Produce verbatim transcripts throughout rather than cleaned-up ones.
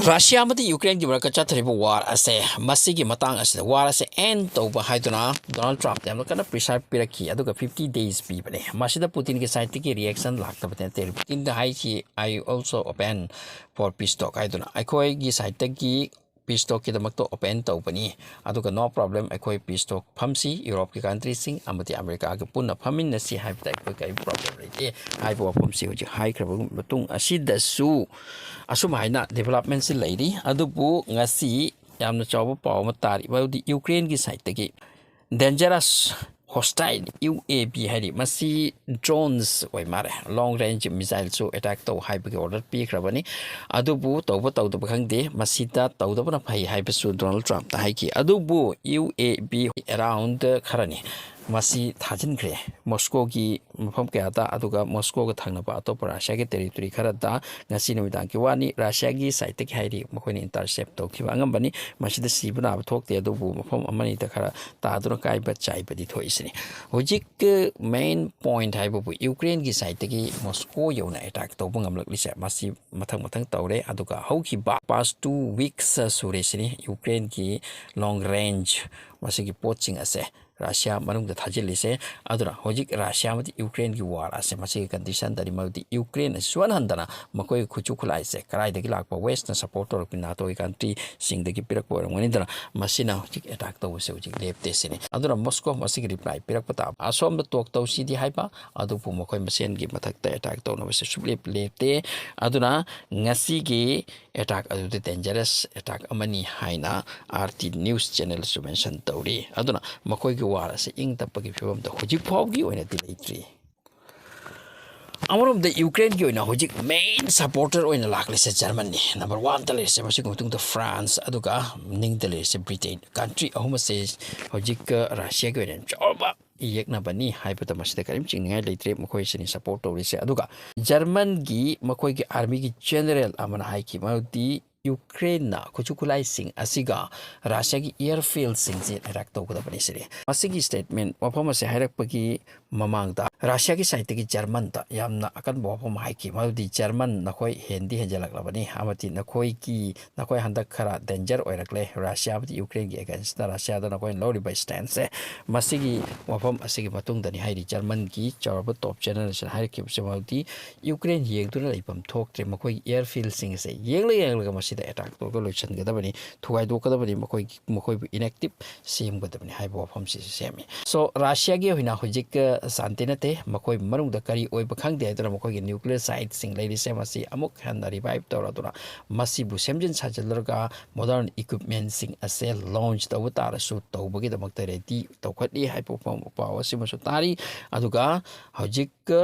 Russia ꯑꯃꯗꯤ ꯌꯨꯀ꯭ꯔꯦꯟꯒꯤ ꯃꯔꯛꯇ ꯆꯠꯊꯔꯤꯕ ꯋꯥꯔ ꯑꯁꯦ, ꯃꯁꯤꯒꯤ ꯃꯇꯥꯡ ꯑꯁꯤꯗ ꯋꯥꯔ ꯑꯁꯦ ꯑꯦꯟ ꯇꯧꯕ ꯍꯥꯏꯗꯨꯅ ꯗꯣꯅꯥꯜꯗ ꯇ꯭ꯔꯝꯞꯇ ꯌꯥꯝꯅ ꯀꯟꯅ ꯄ꯭ꯔꯦꯁꯔ ꯄꯤꯔꯛꯈꯤ, ꯑꯗꯨꯒ ꯐꯤꯐꯇꯤ ꯗꯦꯖ ꯄꯤꯕꯅꯦ꯫ ꯃꯁꯤꯗ ꯄꯨꯇꯤꯟꯒꯤ ꯁꯥꯏꯠꯇꯒꯤ ꯔꯤꯌꯦꯛꯁꯟ ꯂꯥꯛꯇꯕꯗꯤ ꯅꯠꯇꯦ꯫ ꯄꯨꯇꯤꯟꯗ ꯍꯥꯏꯈꯤ, "I also open for peace talk" ꯍꯥꯏꯗꯨꯅ, "ꯑꯩꯈꯣꯏꯒꯤ ꯁꯥꯏꯠꯇꯒꯤ ꯄꯤꯁ ꯇꯣꯛꯀꯤꯗꯃꯛꯇ ꯑꯣꯄꯦꯟ ꯇꯧꯕꯅꯤ, ꯑꯗꯨꯒ no problem, ꯑꯩꯈꯣꯏ ꯄꯤꯁ ꯇꯣꯛ ꯐꯝꯁꯤ, ꯌꯨꯔꯣꯞꯀꯤ ꯀꯟꯇ꯭ꯔꯤꯁꯤꯡ ꯑꯃꯗꯤ ꯑꯃꯦꯔꯤꯀꯥꯒ ꯄꯨꯟꯅ ꯐꯝꯃꯤꯟꯅꯁꯤ ꯍꯥꯏꯕꯗ ꯑꯩꯈꯣꯏ ꯀꯔꯤꯝ ꯄ꯭ꯔꯣꯕ꯭ꯂꯦꯝ ꯂꯩꯇꯦ" ꯍꯥꯏꯕ ꯋꯥꯐꯝꯁꯤ ꯍꯧꯖꯤꯛ ꯍꯥꯏꯈ꯭ꯔꯕ ꯃꯇꯨꯡ ꯑꯁꯤꯗꯁꯨ, ꯑꯁꯨꯝ ꯍꯥꯏꯅ ꯗꯤꯕꯦꯂꯞꯃꯦꯟꯁꯤ ꯂꯩꯔꯤ꯫ ꯑꯗꯨꯕꯨ ꯉꯁꯤ ꯌꯥꯝꯅ ꯆꯥꯎꯕ ꯄꯥꯎ ꯑꯃ ꯇꯥꯔꯤ, ꯃꯗꯨꯗꯤ ꯌꯨꯀ꯭ꯔꯦꯟꯒꯤ ꯁꯥꯏꯠꯇꯒꯤ ꯗꯦꯟꯖꯔꯁ ꯍꯣꯁꯇꯥꯏꯜ ꯌꯨ ꯑꯦ ꯚꯤ ꯍꯥꯏꯔꯤ, ꯃꯁꯤ ꯗ꯭ꯔꯣꯟꯁ ꯑꯣꯏ ꯃꯥꯜꯂꯦ, ꯂꯣꯡ ꯔꯦꯟꯖ ꯃꯤꯁꯥꯏꯜꯁꯨ ꯑꯦꯇꯦꯛ ꯇꯧ ꯍꯥꯏꯕꯒꯤ ꯑꯣꯔꯗꯔ ꯄꯤꯈ꯭ꯔꯕꯅꯤ꯫ ꯑꯗꯨꯕꯨ ꯇꯧꯕ ꯇꯧꯗꯕ ꯈꯪꯗꯦ, ꯃꯁꯤꯗ ꯇꯧꯗꯕꯅ ꯐꯩ ꯍꯥꯏꯕꯁꯨ ꯗꯣꯅꯥꯜꯗ ꯇ꯭ꯔꯝꯞꯅ ꯍꯥꯏꯈꯤ꯫ ꯑꯗꯨꯕꯨ ꯌꯨ ꯑꯦ ꯚꯤ ꯑꯦꯔꯥꯎꯟ ꯈꯔꯅꯤ ꯃꯁꯤ ꯊꯥꯖꯤꯟꯈ꯭ꯔꯦ ꯃꯣꯁꯀꯣꯒꯤ ꯃꯐꯝ ꯀꯌꯥꯗ, ꯑꯗꯨꯒ ꯃꯣꯁꯀꯣꯒ ꯊꯪꯅꯕ ꯑꯇꯣꯞꯄ ꯔꯁꯤꯌꯥꯒꯤ ꯇꯦꯔꯤꯇꯣꯔꯤ ꯈꯔꯗ꯫ ꯉꯁꯤ ꯅꯨꯃꯤꯗꯥꯡꯒꯤ ꯋꯥꯅꯤ꯫ ꯔꯁꯤꯌꯥꯒꯤ ꯁꯥꯏꯠꯇꯒꯤ ꯍꯥꯏꯔꯤ, ꯃꯈꯣꯏꯅ ꯏꯟꯇꯔꯁꯦꯞ ꯇꯧꯈꯤꯕ ꯑꯉꯝꯕꯅꯤ꯫ ꯃꯁꯤꯗ ꯁꯤꯕ ꯅꯥꯕ ꯊꯣꯛꯇꯦ, ꯑꯗꯨꯕꯨ ꯃꯐꯝ ꯑꯃꯅꯤꯗ ꯈꯔ ꯇꯥꯗꯨꯅ ꯀꯥꯏꯕ ꯆꯥꯏꯕꯗꯤ ꯊꯣꯛꯏꯁꯤꯅꯤ꯫ ꯍꯧꯖꯤꯛ ꯃꯦꯟ ꯄꯣꯏꯟꯠ ꯍꯥꯏꯕꯕꯨ ꯌꯨꯀ꯭ꯔꯦꯟꯒꯤ ꯁꯥꯏꯠꯇꯒꯤ ꯃꯣꯁꯀꯣ ꯌꯧꯅ ꯑꯦꯇꯥꯛ ꯇꯧꯕ ꯉꯝꯂꯛꯂꯤꯁꯦ, ꯃꯁꯤ ꯃꯊꯪ ꯃꯊꯪ ꯇꯧꯔꯦ꯫ ꯑꯗꯨꯒ ꯍꯧꯈꯤꯕ ꯄꯥꯁ ꯇꯨ ꯋꯤꯛꯁ ꯁꯨꯔꯦ ꯁꯤꯅꯤ ꯌꯨꯀ꯭ꯔꯦꯟꯒꯤ ꯂꯣꯡ ꯔꯦꯟꯖ ꯃꯁꯤꯒꯤ ꯄꯣꯠꯁꯤꯡ ꯑꯁꯦ ꯔꯁꯤꯌꯥ ꯃꯅꯨꯡꯗ ꯊꯥꯖꯤꯜꯂꯤꯁꯦ꯫ ꯑꯗꯨꯅ ꯍꯧꯖꯤꯛ ꯔꯁꯤꯌꯥ ꯑꯃꯗꯤ ꯌꯨꯀ꯭ꯔꯦꯟꯒꯤ ꯋꯥꯔ ꯑꯁꯦ ꯃꯁꯤꯒꯤ ꯀꯟꯗꯤꯁꯟꯗꯅꯤ, ꯃꯗꯨꯗꯤ ꯌꯨꯀ꯭ꯔꯦꯟꯅ ꯁꯨꯍꯟ ꯍꯟꯗꯅ ꯃꯈꯣꯏꯒꯤ ꯈꯨꯠꯁꯨ ꯈꯨꯠꯂꯥꯏꯁꯦ ꯀꯗꯥꯏꯗꯒꯤ ꯂꯥꯛꯄ, ꯋꯦꯁ꯭ꯠꯅ ꯁꯄꯣꯔꯠ ꯇꯧꯔꯛꯄ ꯅꯥꯇꯣꯒꯤ ꯀꯟꯇ꯭ꯔꯤꯁꯤꯡꯗꯒꯤ ꯄꯤꯔꯛꯄ ꯑꯣꯏꯔꯝꯒꯅꯤꯗꯅ, ꯃꯁꯤꯅ ꯍꯧꯖꯤꯛ ꯑꯦꯇꯥꯛ ꯇꯧꯕꯁꯦ ꯍꯧꯖꯤꯛ ꯂꯦꯞꯇꯦ ꯁꯤꯅꯤ꯫ ꯑꯗꯨꯅ ꯃꯣꯁꯀꯣ ꯃꯁꯤꯒꯤ ꯔꯤꯄ꯭ꯂꯥꯏ ꯄꯤꯔꯛꯄ ꯇꯥꯕ, ꯑꯁꯣꯝꯗ ꯇꯣꯛ ꯇꯧꯁꯤꯗꯤ ꯍꯥꯏꯕ, ꯑꯗꯨꯕꯨ ꯃꯈꯣꯏ ꯃꯁꯦꯟꯒꯤ ꯃꯊꯛꯇ ꯑꯦꯇꯥꯛ ꯇꯧꯅꯕꯁꯦ ꯁꯨꯛꯂꯦꯞ ꯂꯦꯞꯇꯦ꯫ ꯑꯗꯨꯅ ꯉꯁꯤꯒꯤ ꯑꯦꯇꯥꯛ ꯑꯗꯨꯗꯤ ꯗꯦꯟꯖꯔꯁ ꯑꯦꯇꯥꯛ ꯑꯃꯅꯤ ꯍꯥꯏꯅ ꯑꯥꯔ ꯇꯤ ꯅ꯭ꯌꯨꯁ ꯆꯦꯅꯦꯜꯁꯨ ꯃꯦꯟꯁꯟ ꯇꯧꯔꯤ꯫ ꯑꯗꯨꯅ ꯃꯈꯣꯏꯒꯤ ꯋꯥꯔ ꯑꯁꯤ ꯏꯪ ꯇꯞꯄꯒꯤ ꯐꯤꯕꯝꯗ ꯍꯧꯖꯤꯛ ꯐꯥꯎꯕꯒꯤ ꯑꯣꯏꯅꯗꯤ ꯂꯩꯇ꯭ꯔꯤ꯫ ꯑꯃꯔꯣꯝꯗ ꯌꯨꯀ꯭ꯔꯦꯟꯒꯤ ꯑꯣꯏꯅ ꯍꯧꯖꯤꯛ ꯃꯦꯟ ꯁꯄꯣꯔꯇꯔ ꯑꯣꯏꯅ ꯂꯥꯛꯂꯤꯁꯦ ꯖꯔꯃꯟꯅꯤ, ꯅꯝꯕꯔ ꯋꯥꯟꯗ ꯂꯩꯔꯤꯁꯦ꯫ ꯃꯁꯤꯒꯤ ꯃꯇꯨꯡꯗ ꯐ꯭ꯔꯥꯟꯁ, ꯑꯗꯨꯒ ꯅꯤꯡꯗ ꯂꯩꯔꯤꯁꯦ ꯕ꯭ꯔꯤꯇꯦꯟ꯫ ꯀꯟꯇ꯭ꯔꯤ ꯑꯍꯨꯝ ꯑꯁꯦ ꯍꯧꯖꯤꯛ ꯔꯁꯤꯌꯥꯒꯤ ꯑꯣꯏꯅ ꯆꯥꯎꯕ ꯌꯦꯛꯅꯕꯅꯤ ꯍꯥꯏꯕꯗ ꯃꯁꯤꯗ ꯀꯔꯤꯝ ꯆꯤꯡꯅꯤꯡꯉꯥꯏ ꯂꯩꯇ꯭ꯔꯦ꯫ ꯃꯈꯣꯏꯁꯤꯅꯤ ꯁꯄꯣꯔꯠ ꯇꯧꯔꯤꯁꯦ꯫ ꯑꯗꯨꯒ ꯖꯔꯃꯟꯒꯤ ꯃꯈꯣꯏꯒꯤ ꯑꯥꯔꯃꯤꯒꯤ ꯖꯦꯅꯔꯦꯜ ꯑꯃꯅ ꯍꯥꯏꯈꯤ, ꯃꯗꯨꯗꯤ ꯌꯨꯀ꯭ꯔꯦꯟꯅ ꯈꯨꯠꯁꯨ ꯈꯨꯠꯂꯥꯏꯁꯤꯡ ꯑꯁꯤꯒ ꯔꯁꯤꯌꯥꯒꯤ ꯑꯦꯌꯔꯐꯤꯜꯁꯤꯡꯁꯤ ꯑꯦꯇꯥꯛ ꯇꯧꯒꯗꯕꯅꯤ ꯁꯤꯅꯤ꯫ ꯃꯁꯤꯒꯤ ꯁ꯭ꯇꯦꯠꯃꯦꯟ ꯋꯥꯐꯝ ꯑꯁꯤ ꯍꯥꯏꯔꯛꯄꯒꯤ ꯃꯃꯥꯡꯗ ꯔꯁꯤꯌꯥꯒꯤ ꯁꯥꯏꯠꯇꯒꯤ ꯖꯔꯃꯟꯗ ꯌꯥꯝꯅ ꯑꯀꯟꯕ ꯋꯥꯐꯝ ꯍꯥꯏꯈꯤ, ꯃꯗꯨꯗꯤ ꯖꯔꯃꯟ ꯅꯈꯣꯏ ꯍꯦꯟꯗꯤ ꯍꯦꯟꯖꯜꯂꯛꯂꯕꯅꯤ ꯑꯃꯗꯤ ꯅꯈꯣꯏꯒꯤ ꯅꯈꯣꯏ ꯍꯟꯗꯛ ꯈꯔ ꯗꯦꯟꯖꯔ ꯑꯣꯏꯔꯛꯂꯦ, ꯔꯁꯤꯌꯥꯕꯨꯗꯤ ꯌꯨꯀ꯭ꯔꯦꯟꯒꯤ ꯑꯦꯒꯦꯟꯁꯇ ꯔꯁꯤꯌꯥꯗ ꯅꯈꯣꯏꯅ ꯂꯧꯔꯤꯕ ꯁ꯭ꯇꯦꯟꯁꯁꯦ ꯃꯁꯤꯒꯤ ꯋꯥꯐꯝ ꯑꯁꯤꯒꯤ ꯃꯇꯨꯡꯗꯅꯤ ꯍꯥꯏꯔꯤ꯫ ꯖꯔꯃꯟꯒꯤ ꯆꯥꯎꯔꯕ ꯇꯣꯞ ꯖꯦꯅꯔꯦꯜꯁꯤꯅ ꯍꯥꯏꯔꯛꯈꯤꯕꯁꯦ ꯃꯗꯨꯗꯤ ꯌꯨꯀ꯭ꯔꯦꯟ ꯌꯦꯡꯗꯨꯅ ꯂꯩꯐꯝ ꯊꯣꯛꯇ꯭ꯔꯦ, ꯃꯈꯣꯏꯒꯤ ꯑꯦꯌꯔꯐꯤꯜꯁꯤꯡ ꯑꯁꯦ ꯌꯦꯡꯂ ꯌꯦꯡꯂꯒ ꯃꯁꯤꯗ ꯑꯦꯇꯥꯛ ꯇꯧꯔꯒ ꯂꯣꯏꯁꯤꯟꯒꯗꯕꯅꯤ, ꯊꯨꯒꯥꯏꯗꯣꯛꯀꯗꯕꯅꯤ, ꯃꯈꯣꯏꯒꯤ ꯃꯈꯣꯏꯕꯨ ꯏꯟꯑꯦꯛꯇꯤꯞ ꯁꯦꯝꯒꯗꯕꯅꯤ ꯍꯥꯏꯕ ꯋꯥꯐꯝꯁꯤꯁꯨ ꯁꯦꯝꯃꯤ꯫ ꯁꯣ ꯔꯁꯤꯌꯥꯒꯤ ꯑꯣꯏꯅ ꯍꯧꯖꯤꯛ ꯁꯥꯟꯇꯤ ꯅꯠꯇꯦ, ꯃꯈꯣꯏ ꯃꯅꯨꯡꯗ ꯀꯔꯤ ꯑꯣꯏꯕ ꯈꯪꯗꯦ ꯍꯥꯏꯗꯨꯅ ꯃꯈꯣꯏꯒꯤ ꯅ꯭ꯌꯨꯀ꯭ꯂꯤꯌꯔ ꯁꯥꯏꯠꯁꯤꯡ ꯂꯩꯔꯤꯁꯦ ꯃꯁꯤ ꯑꯃꯨꯛ ꯍꯟꯅ ꯔꯤꯚꯥꯏꯞ ꯇꯧꯔꯗꯨꯅ ꯃꯁꯤꯕꯨ ꯁꯦꯝꯖꯤꯟ ꯁꯥꯖꯤꯜꯂꯒ ꯃꯣꯗꯔꯟ ꯏꯀ꯭ꯋꯤꯞꯃꯦꯟꯁꯤꯡ ꯑꯁꯦ ꯂꯣꯟꯆ ꯇꯧꯕ ꯇꯥꯔꯁꯨ ꯇꯧꯕꯒꯤꯗꯃꯛꯇ ꯔꯦꯗꯤ ꯇꯧꯈꯠꯂꯤ ꯍꯥꯏꯕ ꯄꯥꯎ ꯑꯁꯤꯃꯁꯨ ꯇꯥꯔꯤ꯫ ꯑꯗꯨꯒ ꯍꯧꯖꯤꯛ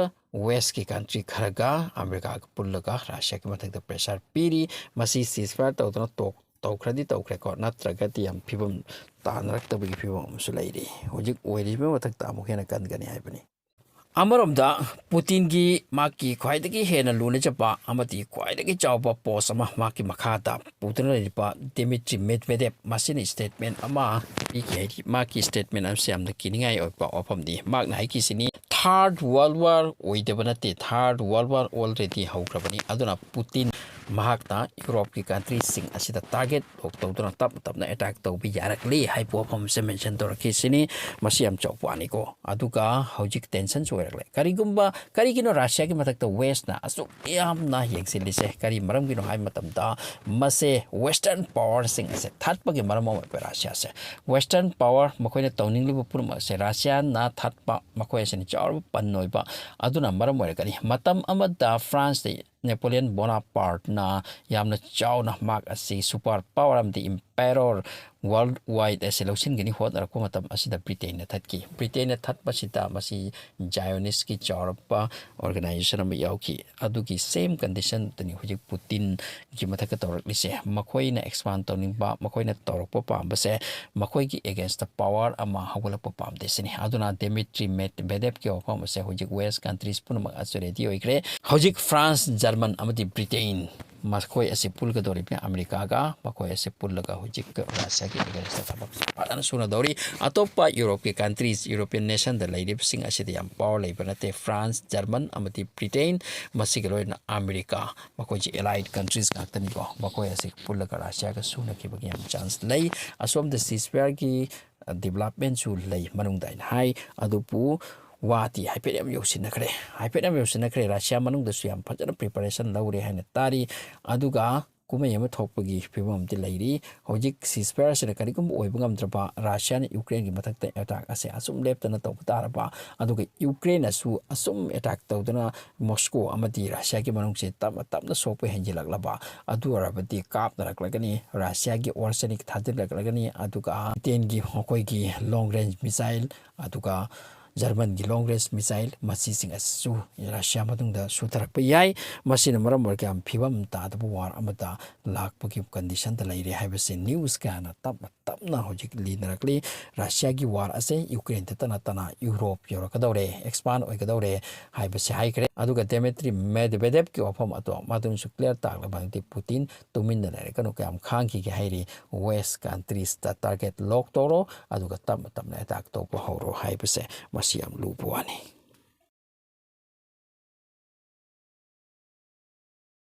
ꯋꯦꯁꯀꯤ ꯀꯟꯇ꯭ꯔꯤ ꯈꯔꯒ ꯑꯃꯦꯔꯤꯀꯥꯒ ꯄꯨꯜꯂꯒ ꯔꯁꯤꯌꯥꯒꯤ ꯃꯊꯛꯇ ꯄ꯭ꯔꯦꯁꯔ ꯄꯤꯔꯤ꯫ ꯃꯁꯤ ꯁꯤꯁꯐꯥꯌꯔ ꯇꯧꯗꯅ ꯇꯣꯛ ꯇꯧꯈ꯭ꯔꯗꯤ ꯇꯧꯈ꯭ꯔꯦꯀꯣ, ꯅꯠꯇ꯭ꯔꯒꯗꯤ ꯌꯥꯝ ꯐꯤꯕꯝ ꯇꯥꯅꯔꯛꯇꯕꯒꯤ ꯐꯤꯕꯝ ꯑꯃꯁꯨ ꯂꯩꯔꯤ꯫ ꯍꯧꯖꯤꯛ ꯑꯣꯏꯔꯤꯕ ꯃꯊꯛꯇ ꯑꯃꯨꯛ ꯍꯦꯟꯅ ꯀꯟꯒꯅꯤ ꯍꯥꯏꯕꯅꯤ꯫ ꯑꯃꯔꯣꯝꯗ ꯄꯨꯇꯤꯟꯒꯤ ꯃꯍꯥꯛꯀꯤ ꯈ꯭ꯋꯥꯏꯗꯒꯤ ꯍꯦꯟꯅ ꯂꯨꯅ ꯆꯠꯄ ꯑꯃꯗꯤ ꯈ꯭ꯋꯥꯏꯗꯒꯤ ꯆꯥꯎꯕ ꯄꯣꯁ ꯑꯃ ꯃꯍꯥꯛꯀꯤ ꯃꯈꯥꯗ ꯄꯨꯗꯨꯅ ꯂꯩꯔꯤꯕ ꯗꯤꯃꯤꯇ꯭ꯔꯤ ꯃꯦꯗꯚꯦꯗꯦꯚ ꯃꯁꯤꯅ ꯁ꯭ꯇꯦꯠꯃꯦꯟ ꯑꯃ ꯄꯤꯈꯤ ꯍꯥꯏꯔꯤ꯫ ꯃꯍꯥꯛꯀꯤ ꯁ꯭ꯇꯦꯠꯃꯦꯟ ꯑꯁꯤ ꯌꯥꯝꯅ ꯀꯤꯅꯤꯡꯉꯥꯏ ꯑꯣꯏꯕ ꯋꯥꯐꯝꯅꯤ꯫ ꯃꯍꯥꯛꯅ ꯍꯥꯏꯈꯤꯁꯤꯅꯤ, ꯊꯥꯔꯠ ꯋꯥꯔꯜ ꯋꯥꯔ ꯑꯣꯏꯗꯕ ꯅꯠꯇꯦ, ꯊꯥꯔꯠ ꯋꯥꯔꯜ ꯋꯥꯔ ꯑꯣꯜꯔꯦꯗꯤ ꯍꯧꯈ꯭ꯔꯕꯅꯤ꯫ ꯑꯗꯨꯅ ꯄꯨꯇꯤꯟ ꯃꯍꯥꯛꯅ ꯌꯨꯔꯣꯞꯀꯤ ꯀꯟꯇ꯭ꯔꯤꯁꯤꯡ ꯑꯁꯤꯗ ꯇꯥꯔꯒꯦꯠ ꯂꯣꯛ ꯇꯧꯗꯨꯅ ꯇꯞꯅ ꯇꯞꯅ ꯑꯦꯇꯥꯛ ꯇꯧꯕ ꯌꯥꯔꯛꯂꯤ ꯍꯥꯏꯕ ꯋꯥꯐꯝ ꯑꯁꯤ ꯃꯦꯟꯁꯟ ꯇꯧꯔꯛꯈꯤꯁꯤꯅꯤ꯫ ꯃꯁꯤ ꯌꯥꯝ ꯆꯥꯎꯕ ꯋꯥꯅꯤꯀꯣ꯫ ꯑꯗꯨꯒ ꯍꯧꯖꯤꯛ ꯇꯦꯟꯁꯟꯁꯨ ꯑꯣꯏꯔꯛꯂꯦ꯫ ꯀꯔꯤꯒꯨꯝꯕ ꯀꯔꯤꯒꯤꯅꯣ ꯔꯁꯤꯌꯥꯒꯤ ꯃꯊꯛꯇ ꯋꯦꯁꯅ ꯑꯁꯨꯛ ꯌꯥꯝꯅ ꯌꯦꯡꯁꯤꯜꯂꯤꯁꯦ? ꯀꯔꯤ ꯃꯔꯝꯒꯤꯅꯣ ꯍꯥꯏꯕ ꯃꯇꯝꯗ ꯃꯁꯦ ꯋꯦꯁꯇꯔꯟ ꯄꯥꯋꯔꯁꯤꯡ ꯑꯁꯦ ꯊꯠꯄꯒꯤ ꯃꯔꯝ ꯑꯃ ꯑꯣꯏꯕ ꯔꯁꯤꯌꯥꯁꯦ꯫ ꯋꯦꯁꯇꯔꯟ ꯄꯥꯋꯔ ꯃꯈꯣꯏꯅ ꯇꯧꯅꯤꯡꯂꯤꯕ ꯄꯨꯝꯅꯃꯛ ꯑꯁꯦ ꯔꯁꯤꯌꯥꯅ ꯊꯠꯄ ꯃꯈꯣꯏ ꯑꯁꯤꯅ ꯆꯥꯎꯔꯕ ꯄꯟ ꯑꯣꯏꯕ ꯑꯗꯨꯅ ꯃꯔꯝ ꯑꯣꯏꯔꯒꯅꯤ꯫ ꯃꯇꯝ ꯑꯃꯗ ꯐ꯭ꯔꯥꯟꯁꯇ ꯅꯦꯄꯣꯂꯤꯌꯟ ꯕꯣꯅꯥꯄꯥꯔꯠꯅ ꯌꯥꯝꯅ ꯆꯥꯎꯅ ꯃꯍꯥꯛ ꯑꯁꯤ ꯁꯨꯄꯔ ꯄꯥꯋꯔ ꯑꯃꯗꯤ ꯏꯝꯄꯦꯔꯣꯔ ꯋꯥꯔꯜ ꯋꯥꯏꯗ ꯑꯁꯤ ꯂꯧꯁꯤꯟꯒꯅꯤ ꯍꯣꯠꯅꯔꯛꯄ ꯃꯇꯝ ꯑꯁꯤꯗ ꯕ꯭ꯔꯤꯇꯦꯟꯅ ꯊꯠꯈꯤ꯫ ꯕ꯭ꯔꯤꯇꯦꯟꯅ ꯊꯠꯄꯁꯤꯗ ꯃꯁꯤ ꯖꯥꯏꯑꯣꯅꯤꯁꯀꯤ ꯆꯥꯎꯔꯛꯄ ꯑꯣꯔꯒꯅꯥꯏꯖꯦꯁꯟ ꯑꯃ ꯌꯥꯎꯈꯤ꯫ ꯑꯗꯨꯒꯤ ꯁꯦꯝ ꯀꯟꯗꯤꯁꯟꯗꯨꯅꯤ ꯍꯧꯖꯤꯛ ꯄꯨꯇꯤꯟꯒꯤ ꯃꯊꯛꯇ ꯇꯧꯔꯛꯂꯤꯁꯦ꯫ ꯃꯈꯣꯏꯅ ꯑꯦꯛꯁꯄꯥꯟ ꯇꯧꯅꯤꯡꯕ, ꯃꯈꯣꯏꯅ ꯇꯧꯔꯛꯄ ꯄꯥꯝꯕꯁꯦ ꯃꯈꯣꯏꯒꯤ ꯑꯦꯒꯦꯟꯁꯇ ꯄꯥꯋꯔ ꯑꯃ ꯍꯧꯒꯠꯂꯛꯄ ꯄꯥꯝꯗꯦ ꯁꯤꯅꯤ꯫ ꯑꯗꯨꯅ ꯗꯦꯃꯤꯇ꯭ꯔꯤ ꯃꯦꯗꯚꯦꯗꯦꯚꯀꯤ ꯋꯥꯐꯝ ꯑꯁꯦ ꯍꯧꯖꯤꯛ ꯋꯦꯁ ꯀꯟꯇ꯭ꯔꯤꯁ ꯄꯨꯝꯅꯃꯛ ꯑꯁꯤ ꯔꯦꯗꯤ ꯑꯣꯏꯈ꯭ꯔꯦ꯫ ꯍꯧꯖꯤꯛ ꯐ꯭ꯔꯥꯟꯁ, ꯖꯔꯃꯟ ꯑꯃꯗꯤ ꯕ꯭ꯔꯤꯇꯦꯟ ꯃꯈꯣꯏ ꯑꯁꯤ ꯄꯨꯜꯒꯗꯧꯔꯤꯕꯅꯤ ꯑꯃꯦꯔꯤꯀꯥꯒ꯫ ꯃꯈꯣꯏ ꯑꯁꯤ ꯄꯨꯜꯂꯒ ꯍꯧꯖꯤꯛ ꯔꯁꯤꯌꯥꯒꯤ against ꯊꯕꯛ ꯐꯖꯅ ꯁꯨꯅꯗꯧꯔꯤ꯫ ꯑꯇꯣꯞꯄ ꯌꯨꯔꯣꯞꯀꯤ countries, European nationꯗ ꯂꯩꯔꯤꯕꯁꯤꯡ ꯑꯁꯤꯗ ꯌꯥꯝ power ꯂꯩꯕ ꯅꯠꯇꯦ꯫ ꯐ꯭ꯔꯥꯟꯁ, ꯖꯔꯃꯟ ꯑꯃꯗꯤ ꯕ꯭ꯔꯤꯇꯦꯟ, ꯃꯁꯤꯒ ꯂꯣꯏꯅꯅ ꯑꯃꯦꯔꯤꯀꯥ, ꯃꯈꯣꯏꯁꯤ allied countries ꯉꯥꯛꯇꯅꯤꯀꯣ꯫ ꯃꯈꯣꯏ ꯑꯁꯤ ꯄꯨꯜꯂꯒ ꯔꯁꯤꯌꯥꯒ ꯁꯨꯅꯈꯤꯕꯒꯤ ꯌꯥꯝ chance ꯂꯩ꯫ ꯑꯁꯣꯝꯗ ceasefireꯒꯤ developmentꯁꯨ ꯂꯩ ꯃꯅꯨꯡꯗ ꯑꯩꯅ ꯍꯥꯏ꯫ ꯑꯗꯨꯕꯨ ꯋꯥꯗꯤ ꯍꯥꯏꯐꯦꯠ ꯌꯥꯝ ꯌꯧꯁꯤꯟꯅꯈ꯭ꯔꯦ꯫ ꯍꯥꯏꯐꯦꯠ ꯌꯥꯝ ꯌꯧꯁꯤꯟꯅꯈ꯭ꯔꯦ꯫ ꯔꯁꯤꯌꯥ ꯃꯅꯨꯡꯗꯁꯨ ꯌꯥꯝ ꯐꯖꯅ preparation ꯂꯧꯔꯦ ꯍꯥꯏꯅ ꯇꯥꯔꯤ꯫ ꯑꯗꯨꯒ ꯀꯨꯝꯍꯩ ꯑꯃ ꯊꯣꯛꯄꯒꯤ ꯐꯤꯕꯝ ꯑꯃꯗꯤ ꯂꯩꯔꯤ꯫ ꯍꯧꯖꯤꯛ ceasefireꯁꯤꯅ ꯀꯔꯤꯒꯨꯝꯕ ꯑꯣꯏꯕ ꯉꯝꯗ꯭ꯔꯕ, ꯔꯁꯤꯌꯥꯅ ꯌꯨꯀ꯭ꯔꯦꯟꯒꯤ ꯃꯊꯛꯇ attack ꯑꯁꯦ ꯑꯁꯨꯝ ꯂꯦꯞꯇꯅ ꯇꯧꯕ ꯇꯥꯔꯕ, ꯑꯗꯨꯒ ꯌꯨꯀ꯭ꯔꯦꯟꯅꯁꯨ ꯑꯁꯨꯝ attack ꯇꯧꯗꯨꯅ ꯃꯣꯁꯀꯣ ꯑꯃꯗꯤ ꯔꯁꯤꯌꯥꯒꯤ ꯃꯅꯨꯡꯁꯦ ꯇꯞꯅ ꯇꯞꯅ ꯁꯣꯛꯄ ꯍꯦꯟꯖꯤꯜꯂꯛꯂꯕ, ꯑꯗꯨ ꯑꯣꯏꯔꯕꯗꯤ ꯀꯥꯞꯅꯔꯛꯂꯒꯅꯤ, ꯔꯁꯤꯌꯥꯒꯤ ꯑꯣꯔꯁꯦꯅꯤꯛ ꯊꯥꯖꯤꯜꯂꯛꯂꯒꯅꯤ, ꯑꯗꯨꯒ ꯕ꯭ꯔꯤꯇꯦꯟꯒꯤ ꯃꯈꯣꯏꯒꯤ long range missile, ꯑꯗꯨꯒ ꯖꯔꯃꯟꯒꯤ long range missile, ꯃꯁꯤꯁꯤꯡ ꯑꯁꯤꯁꯨ ꯔꯁꯤꯌꯥ ꯃꯅꯨꯡꯗ ꯁꯨꯊꯔꯛꯄ ꯌꯥꯏ꯫ ꯃꯁꯤꯅ ꯃꯔꯝ ꯑꯣꯏꯔꯒ ꯌꯥꯝ ꯐꯤꯕꯝ ꯇꯥꯗꯕ war ꯑꯃꯗ ꯂꯥꯛꯄꯒꯤ conditionꯗ ꯂꯩꯔꯦ ꯍꯥꯏꯕꯁꯤ news ꯀꯌꯥꯅ ꯇꯞꯅ ꯇꯞꯅ ꯍꯧꯖꯤꯛ ꯂꯤꯅꯔꯛꯂꯤ꯫ ꯔꯁꯤꯌꯥꯒꯤ war ꯑꯁꯦ ꯌꯨꯀ꯭ꯔꯦꯟꯗ ꯅꯠꯇꯅ ꯇꯅ ꯌꯨꯔꯣꯞ ꯌꯧꯔꯛꯀꯗꯧꯔꯦ, expand ꯑꯣꯏꯒꯗꯧꯔꯦ ꯍꯥꯏꯕꯁꯤ ꯍꯥꯏꯈ꯭ꯔꯦ꯫ ꯑꯗꯨꯒ Dmitry Medvedevꯀꯤ ꯋꯥꯐꯝ ꯑꯗꯣ ꯃꯗꯨꯅꯁꯨ clear ꯇꯥꯛꯂꯕ ꯍꯥꯏꯗꯤ ꯄꯨꯇꯤꯟ ꯇꯨꯃꯤꯟꯅ ꯂꯩꯔꯒꯅꯨ, ꯀꯌꯥꯝ ꯈꯥꯡꯈꯤꯒꯦ ꯍꯥꯏꯔꯤ꯫ West countriesꯇ target lock ꯇꯧꯔꯣ, ꯑꯗꯨꯒ ꯇꯞꯅ ꯇꯞꯅ attack ꯇꯧꯕ ꯍꯧꯔꯣ ꯍꯥꯏꯕꯁꯦ ꯃꯁꯤ ꯌꯥꯝ ꯂꯨꯕ ꯋꯥꯅꯤ꯫